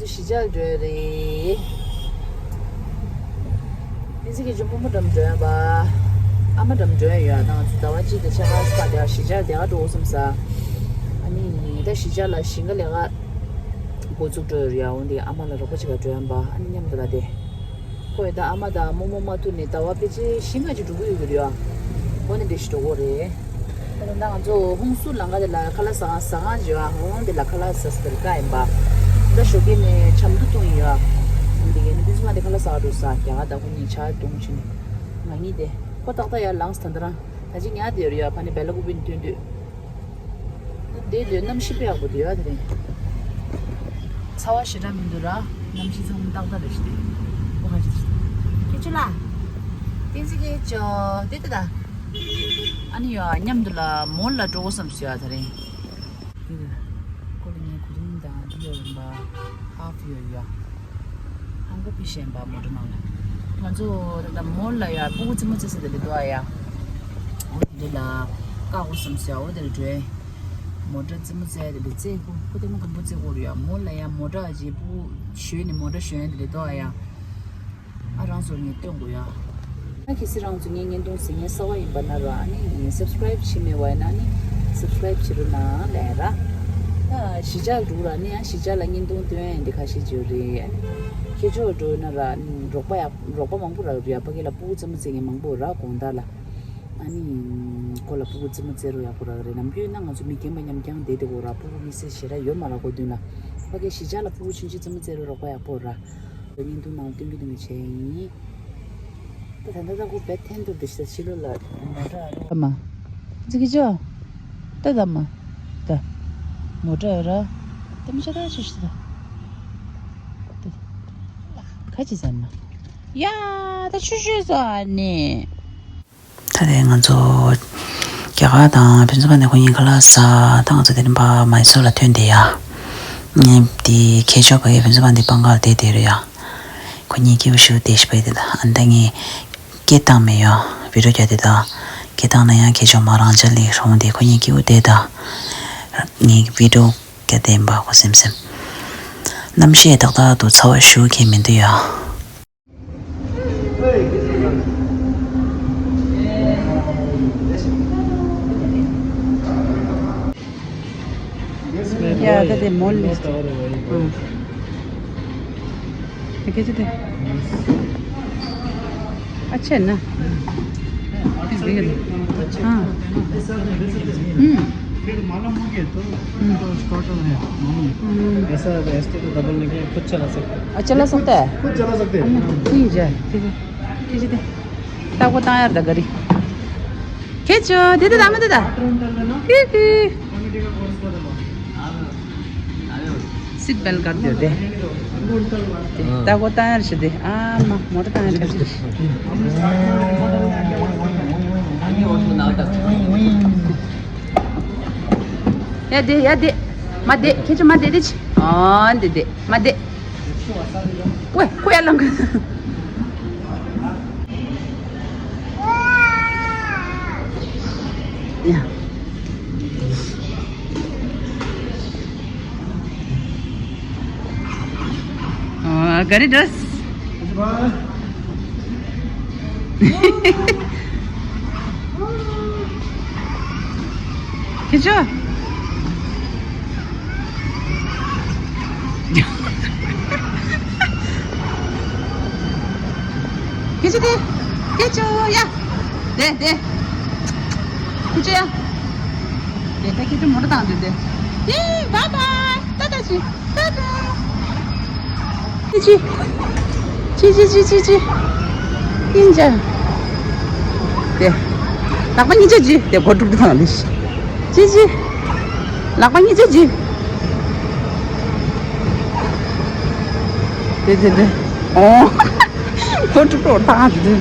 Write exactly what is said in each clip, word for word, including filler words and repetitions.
གཞིས་ཆགས་འགྲོ་ཡ་རེད། བསྟན་འཛིན་གྱི་ཇོ་མོ་མོ་འགྲམ་འགྲོ་ཡ་པ། ཨ་མ་འགྲམ་འགྲོ་ཡ་ཡོད། ཨ་ད་ང་ཚོ་ཟླ་བ་གཅིག་དང་ཕྱེད་ཀ་ཙམ་དེ་གཞིས་ཆགས་དེ་ག་འགྲོ་དགོས་བསམ་ས། ཨ་ནི་ད་གཞིས་ཆགས་ལ་ཞིང་ཁ་ལས་ཀ་འགོ་བཙུགས་འགྲོ་ཡ་རེད་ཡ། འོན་ཏེ་ཨ་མ་ལ་རོགས་པ་བྱེད་ག་འགྲོ་ཡ་པ། ཨ་ནི་མཉམ་དུ་ལ་དེ། ཁོས་ད་ཨ་མ་དང་རྨོ་མོ་མ་ཐུག་ནས་ཟླ་བ་ཕལ་ཆེར་བཞི་ལྔ་ཅིག་འགྲོ་གི་ཡོད་ཀྱི་རེད་ཡ། འོ་ནི་འདི་ཞིག་འགྲོ་གི་རེད། ད་ལྟ་ང་ཚོ་ཧུན་སུར་ལམ་ཁ་དེ་ལ་ཁ་ལག་ཟ་ཁང་ཟ་ཁང་ཅིག་ཡོད་ཨ། འོ་འདི་ལ་ཁ་ལག་ཟ་ཟེར་བཀག་ཡིན་པ། ད་ཞོགས་ཀས་ནས་ཆབ་མདོ་བཏུང་ཡིན་ཡོད་ཨ། འོ་འདི་གའི་ནི་ཕུན་སུམ་ཚོགས་དེ་ཁ་ལག་ཟ་ག་འགྲོ་ས་རྒྱ་གར་ད་ཁོ་གཉིས་ཆ་བཏུང་ཕྱིན། ང་གཉིས་དེ་ཁོ་ཏག་ཏག་ཡར་ལངས་ད་ལྟ་རང་ད་ཅི་ཉལ་བསྡད་ཡོད་རེད་ཡ། ཕ་ནི་བེ་ལ་ཀུ་པིན་ཐོན་དུས། འདི་ལོས་གནམ་གཤིས་དཔེ་ཡག་པོ་འདུག་ཡ་དེ་རིང་། ཚ་བ་ཞེ་དྲག་མི་འདུག་ར། གནམ་གཤིས་ཚང་མ་ཏག་ཏག་རེད་ཤག་དེ། ཨོ་ཁ་ཅིག་ཁྱེད་ཆོ་ལ། བསྟན་འཛིན་གྱི་ཅོ་དེ་དེ་ད། ཨ་ནི་ཡ་མཉམ་དུ་ལ་མོལ་ལ་འགྲོ་དགོས་བསམ་སོང་ཡ་དེ་རིང་། དེ་ཀོ་ལི་ངའི་གོ་རིམ་དང་འདི་ཡོད་རིམ་པ་ཧབ་ཡོད་ཡ། ཧང་གོ་པི་ཤན་པ་མོ་ཊ་ནང་ལ། ང་ཚོ་ད་ལྟ་མོལ་ལ་ཡ་སྤུ་གུ་རྩེད་མོ་རྩེ་ས་དེ་ལས་འདུག་ཨ་ཡ། འོ་དེ་ལ་བཀག་དགོས་བསམ་སོང་ཡ། འོ་དེ་ལ་འགྲོ། མོ་ཊ་རྩེད་མོ་རྩེ་དེ་ལས་རྩེ་ཁོ་ཁོ་ལྟད་མོ་དང་པོ་རྩེ་དགོས་རེད་ཡ། མོལ་ལ་ཡ་མོ་ཊ་ཨ་ཅེ་སྤུ་གུ་ཞོན་ནས་མོ་ཊ་ཞོན་དེ་ལས་འདུག་ཨ་ཡ། ཨ་རང་ཚོར་ངས་སྟོན་དགོས་ཡ། ཨ་གལ་སྲིད་རང་ཚོ་ངའི་བརྙན་ཐུང་གཟིགས་མཁན་གསར་པ་ཡིན་པ་ན་ར། ཨ་ནི་སབ་སི་ཀ་རའིབ་བྱས་མེད་པ་ཡིན་ན་ཨ་ནི་སབ་སི་ཀ་རའིབ་བྱེད་རོགས་གནང་ལབ་ཡ་ར། ད་གཞིས་ཆགས་འགྲོ་ར་ནི་ཨ་གཞིས་ཆགས་ལ་བརྙན་ཐུང་སྟོན་ཡ་འདི་ཁ་ཤས་ཅིག་ཡོད་རེད། ཨ་ནི་ཁྱེད་ཚོ་འགྲོ་ན་ར་ཨ་ནི་རོགས་པ་ཡག་རོགས་པ་མང་པོ་རག་རེད་ཡ། ཕ་གི་ལ་སྤུ་གུ་རྩེད་མོ་རྩེ་མཁན་མང་པོ་ར་དགོང་དག་ལ། ཨ་ནི་ཁོ་ལ་སྤུ་གུ་རྩེད་མོ་རྩེ་རོགས་ཡག་པོ་རག་རེད། ནམ་རྒྱུན་ན་ང་ཚོ་མི་རྒན་པ་ཉམས་རྐྱང་བསྡད་དེ་གོ་ར། སྤུ་གུ་དམིགས་བསལ་ཞེ་དྲག་ཡོད་མ་རེད། ཁོ་མདུན་ལ་ཕ་གི་གཞིས་ཆགས་ལ་སྤུ་གུ་ཆུང་ཆུང་རྩེད་མོ་རྩེ་རོགས་རོགས་པ་ཡག་པོ་ར། བརྙན་ཐུང་ནང་སྟོན་རྒྱུ་དེ་མི་བྱས་ཡིན། ད་ད་ད་ད་ཁོ་བེད་འཐེན་ཐུབ་དེ་ཤི་ད་ཕྱི་ལོགས་ལ་མོ་ཊ་ར། ཨ་མ། ཙི་གི་ཅོ། ད་ད་མ། ད། མོ་ཊ་ར། ད་མི་ཆ་ད་ཤི་ཤི་ད། ད། ཁ་ཅི་ཟ་མ། ཡ། ད་ཆུ་ཤུ་ཟ་ནི། ད་དེ་ང་ཚོ་རྒྱ་གར་དང་ཕུན་ཚོགས་ཕ་ནས་ཁོ་གཉིས་ཁ་ལག་ཟ། ད་ང་ཚོ་དེ་རིང་ཕར་མའི་སོར་ལ་ཐོན་དེ་ཡ། ངས་དེ་ཁྱེད་ཆོ་ཕ་གི་ཕུན་ཚོགས་ཕ་ནས་པང་ཁ་ལ་བསྡད་དེ་རེད་ཡ། ཁོ་གཉིས་སྐྱིད་པོ་ཞིག་བསྡད་ཤི་པ་ཡི་དེ་ད་ཨ་ད་ངས་སྐད་བཏང་མེད་ཡ། བི་ཌིའོ་རྒྱག་དེ་ད་སྐད་བཏང་ན་ཡང་ཁྱེད་ཆོ་མ་རང་ཅག་ལས་རོང་དེ་ཁོ་གཉིས་སྐྱིད་པོ་བསྡད་ད། ངས་བི་ཌིའོ་རྒྱག་དེ་ཡིན་པ་ཁོ་སེམས་སེམས། གནམ་གཤིས་ཏག་ཏག་འདུག་ཚ་བ་ཞེ་དྲག་མི་འདུག་ཡ། ཡ་ད་དེ་མོལ་ལི། ཨ། དེ་སྐད་ཆ་དེ། ཨ་ཆེ་ན། དེ་ཟེར་གི་རེད། ཨ། ཨུམ། फिर मालूम हो गया तो, हम्म। तो टोटल है, मालूम। हम्म। ऐसा, ऐसे तो डबल निकले, खुद चला सकते हैं। अच्छा, चला सकता है? खुद चला सकते हैं। हम्म, ठीक है, ठीक है। ठीक है, ठीक है। ताको ताया दा गरी। खेचो, दे दे, दाम दे दा। की, की। सीट बेल्ट कर दियो दे। ताको ताया से दे। आ, मा, मोटर ताया से दे। ཡ་དེ་ཡ་དེ། མ་དེ་ཁྱེད་ཚོ་མ་དེ་དེ་ཆི། ཨ་འདི་དེ་མ་དེ། ཝེ་ཁོ་ཡ་ལང་། ཡ། ཨ་ག་རེ་འདྲ། ཁྱེད་ཚོ། ཁྱེད་ཚོ་དེ། ཁྱེད་ཚོ་ཡ། དེ་དེ། ཁྱེད་ཚོ་ཡ། དེ་ད་ཁྱེད་ཚོ་མོ་ཊ་བཏང་དེ་དེ། ཡེ་བཱའི་བཱའི། ཏ་ཏ་ཅི། ཏ་ཏ། ཅི་ཅི། ཅི་ཅི་ཅི་ཅི་ཅི། ཨིན་ཅང་། དེ། ལག་པ་གཉིས་ཆ་ཅི། དེ་སྒོ་དཀྲུག་དཀྲུག་བཏང་དེ། ཅི་ཅི། ལག་པ་གཉིས་ཆ་ཅི། དེ་དེ་དེ། ཨོ། སྒོ་དཀྲུག་དཀྲུག་བཏང་དེ།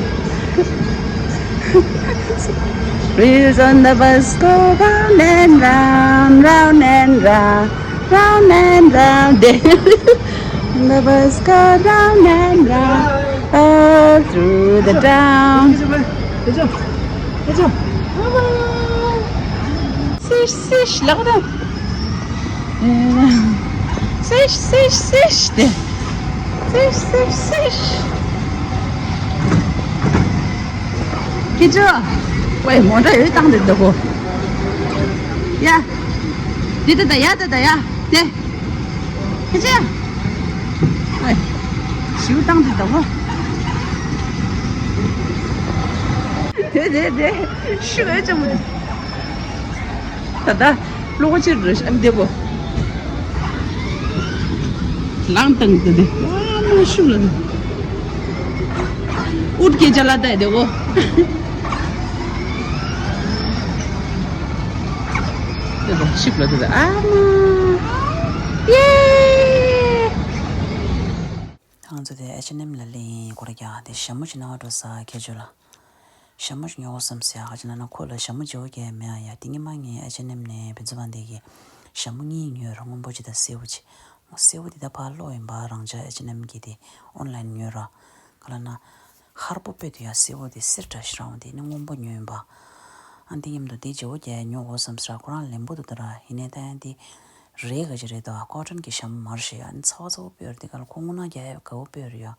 Wheels on the bus go round and round, round and round, round and round. The bus go round and round, all through the town. Sish, sish, look at them. སེ་སེ་སེ་སྟེ། སེ་སེ་སེ། ཁྱེད་ཚོ། ཝེ་མོ་ཊ་ཡོད་བཏང་དེ་འདུག་གོ། ཡ། དེ་ད་ད་ཡ་ད་ད་ཡ། དེ། ཁྱེད་ཚོ། ཝེ། ཞིའུ་བཏང་དེ་འདུག་གོ། དེ་དེ་དེ། ཤི་བའི་ཅམ་མོ། ད་ད། ལོག་ཅིག་རེ་ཤ་འདེབས་པོ། ལང་དང་དེ་དེ། ཨ་མ་ཤུ་ལ་དེ། ཨུཏ་ཀེ་ཅ་ལ་ད་དེ་གོ། དེ་དེ་ཤུ་ལ་དེ་དེ། ཨ་མ། ཡེ། ང་ཚོ་དེ་ཨེཆ་ཨེན་ཨེམ་ལ་སླེབས་ཡིན། སྒོ་ར་རྒྱག་དེ་ཞྭ་མོ་ཅིག་ནང་འགྲོ་ས་ཁྱེད་ཚོ་ལ། ཞྭ་མོ་ཉོ་དགོས་བསམ་སེ་ཨ་ཅེ་ན་ན་ཁོ་ལ་ཞྭ་མོ་བརྗེ་བོ་རྒྱག་མེད་ཨ་ཡ། དེ་ཉི་མ་ངས་ཨེཆ་ཨེན་ཨེམ་ནས་བུ་ཚོ་བ་འདི་གི་ཞྭ་མོ་གཉིས་ཉོས་ར། སྔོན་པོ་ཅིག་དང་སེར་པོ་ཅིག་ང་སེར་པོ་དེ་ད་ཕར་ལོག་ཡིན་པ། རང་ཅག་ཨེཆ་ཨེན་ཨེམ་གི་དེ་ཨོན་ལན་ཉོས་ར། ག་ལ་ན་ཧར་པོ་དཔེ་དུ་ཡ་སེར་པོ་དེ་སེར་འདྲ་ཞིག་རང་དེ་ནི་སྔོན་པོ་ཉོས་ཡིན་པ། ཨ་འདི་མཉམ་དུ་དེ་བརྗེ་བོ་རྒྱག་ཉོ་དགོས་བསམ་སེ་ར། ཁོ་རང་ལེན་པོ་འདུག་ད་ར། ཡིན་ནའི་ད་ཡང་དེ་རེད་ག་ཅི་རེད་ད། ཀོ་ཊོན་གི་ཞྭ་མོ་མ་རེད་ཤག་ཡ། ཨ་ནི་ཚ་བ་ཚ་བོ་དཔེ་རེད། དེ་ག་ལ་ཁོ་སྔོ་ནག་རྒྱག་ཡ་དགའ་བོ་དཔེ་རེད་ཡ།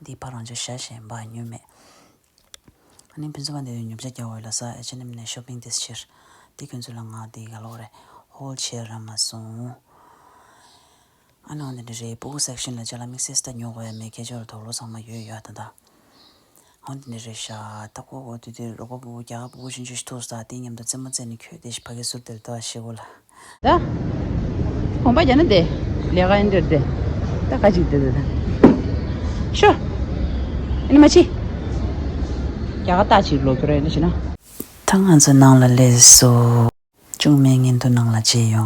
འདི་ཕར་རང་ཅག་ཞྭ་ཞིག་ཡིན་པ་ཉོས་མེད། ཨ་ནི་ཕུན་ཚོགས་པ་འདི་ཉོ་ཆ་རྒྱག་འོས་ལ་ས་ཨེཆ་ཨེན་ཨེམ་ནས་ཤོ་པིང་ཏིས་ཕྱིར། འདི་ཁྱོད་ཚོ་ལ་ང་འདི་ག་ལོག་རེད། ཧོལ་ཕྱིར་ར་མ་སོང་། ཨ་ནི་འོ་འདི་འདྲ་རེད། སྤུ་གུ་སེག་ཤན་ལ་ཅ་ལག་དམིགས་བསལ་ད་ཉོ་དགོས་ཡ་མེད། ཁྱེད་ཚོ་ལ་དོགས་སློང་ཚང་མ་ཡོད་ཡོད་ད་ད། འོ་འདི་འདྲ་རེད་ཤག་ད་ཁོ་འོ་དུས་དུས་རོགས་པ་སྤུ་གུ་རྒྱ་གར་སྤུ་གུ་ཆུང་ཆུང་ཞིག་ཐུག་ས། དེ་མཉམ་དུ་རྩེད་མོ་རྩེ་ནས་ཁྱོད་དེ་ཕ་གི་ཟུར་དེར་ལྟ་བ་ཤེས་གོ་ལ། ད། གོམ་པ་རྒྱག་ན་དེ། ལས་ཀ་ཡིན་འདིར་དེ། ད་ཁ་ཅིག་དེ་དེ་དེ། ཤོ། ཨ་ནི་མ་ཕྱི། རྒྱ་གར་རྟགས་ཅིག་ལོག་གི་རེད་ན་ཕྱི་ན། ད་ང་ཚོ་ནང་ལ་སླེབས་སོང་། ཅུང་མིན་ངན་དུ་ནང་ལ་མཇལ་ཡོང་།